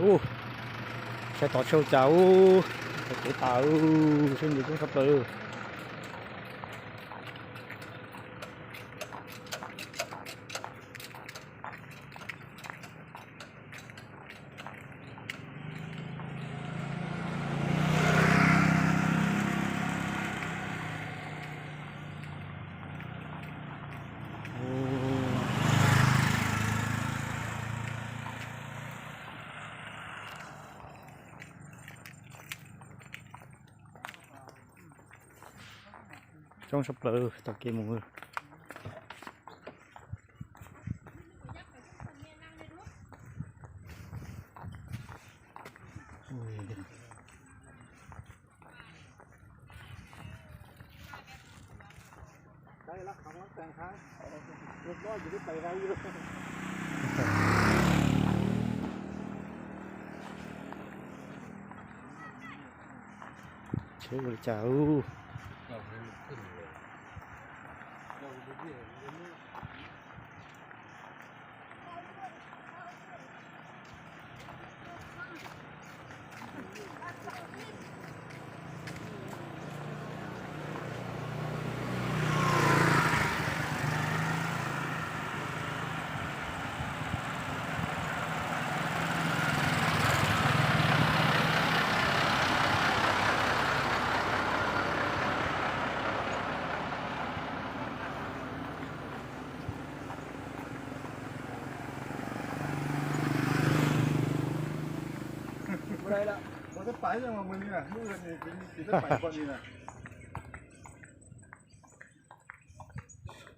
Ub, saib tod saib ua cas ub, tau kev tas ub, saib nce coob tshaj plaws. Coob tshaj plaws, tau kev mus. Tsheb ua li cas ub.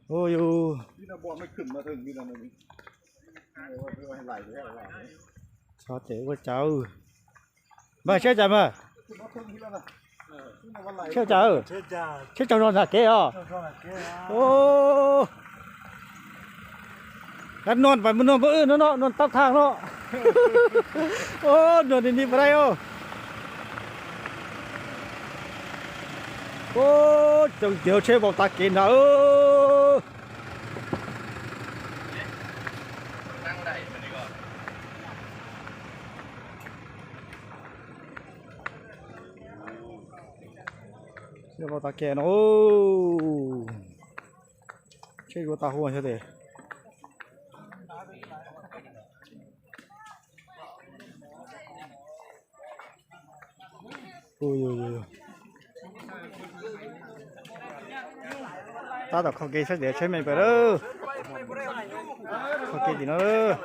Ua yus, txhob ces ua cas. Mas seb cas mas, seb cas, seb tsaug zog ntag kev os. Nuag pais mus nuag pab wb no no, nuag tab thaj no. Nuag ni ni pab dai os. Coob tiag, tsheb vau tav kev ntag. Tsheb vau tav kev no, tsheb zuav tas huv xyov tes. Tab tom kho kev saib tias tsheb me pes lawm. Kho kev tim no lawm.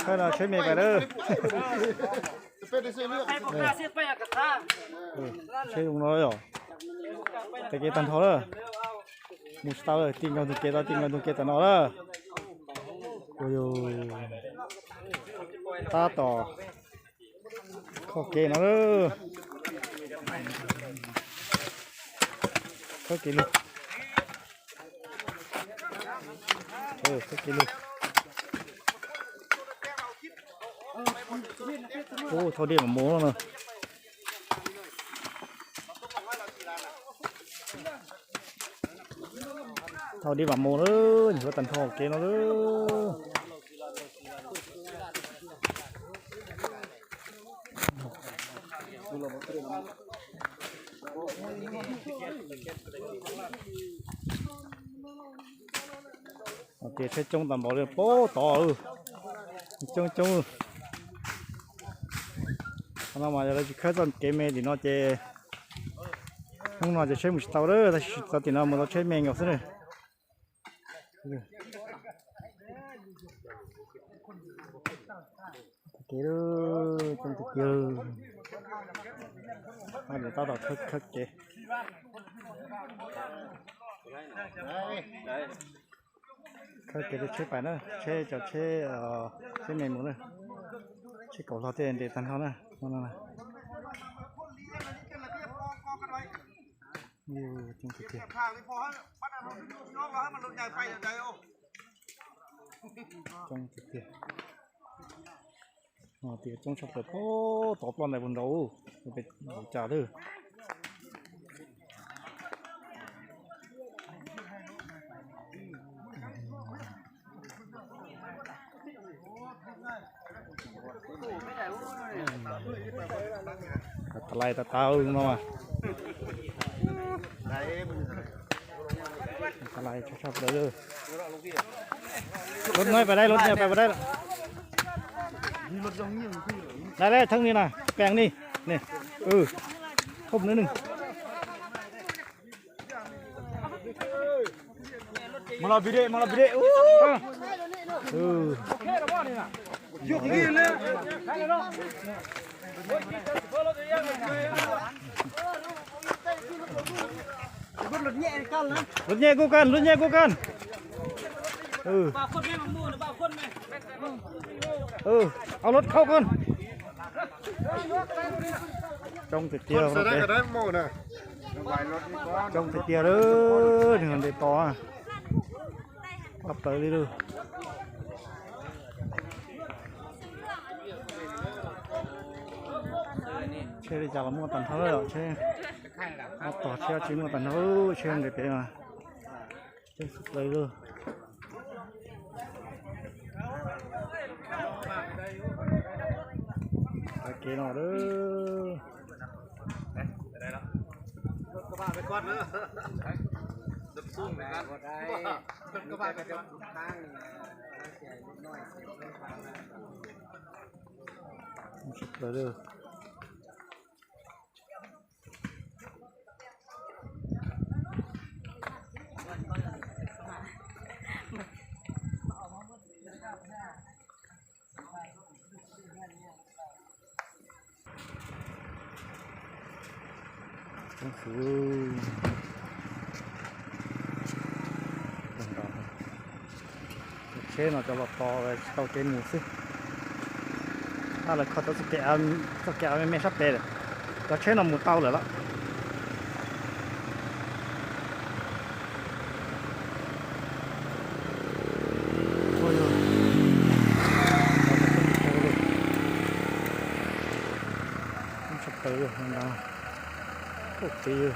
Thawj no tsheb me pes lawm. Tsheb zoo no yom. Tag kev tag nrho lawm. Mus tsis tau lawm, ti nkaus ntug kev tod, ti nkaus ntug kev tom no lawm. Tab tom kho kev no lawm. Khawb kev lug. Khawb kev lug. Ub, thauj dej mam mus no. Thauj dej mam mus lawm, nyuam qhuav tag nrho kev no lawm. Ces tsheb coob tag npaum li pob tod, coob coob. Qhov no mas yog lawv tsis khawb txoj kev me tim no ces hnub no ces tsheb mus tsis tau lawm, tab sis txog tim no mus tau tsheb me nkaus xwb na. Kev coob tiag tiag. Tab tom khawb kev. Khawb kev rau tsheb pais na, tsheb cov tsheb, tsheb me mus na. Tsheb kaum hlo tej nres tag nrho na. Coob tiag tiag. Coob tiag tiag. Tias coob tshaj plaws pob tod, ploj ntais puag nraud, pem nraud cas lawm. Tau lais tau tau no mas. Tau lais tshaj tshaj plaws. Lub no pais dai, lub no pais dai. Dai le thaj ni na, pees ni. Ni. Thum nws nws. Mus los pis dej, mus los pis dej. Lub nyem kuj kaj, lub nyem kuj kaj. Au lub khau kaj. Coob tiag tiag, coob tiag tiag lawm, nws nte tos. Ob plaws li lawm. Tsheb li cas los muaj tag nrho lawm, tsheb ob tog tsheb tsis muaj tag nrho, tsheb nqis pem mas. Tsheb txhua plaws lawm. Tav kev no lawm. Tsheb plaws lawm. Tsheb, tsheb no cov los tos tsis tau kev mus xwb. Lawv kho tau txoj kev me me sab pem lawm, cov tsheb no mus tau lawm los. Tshaj plaws li ntawd, kub tiv.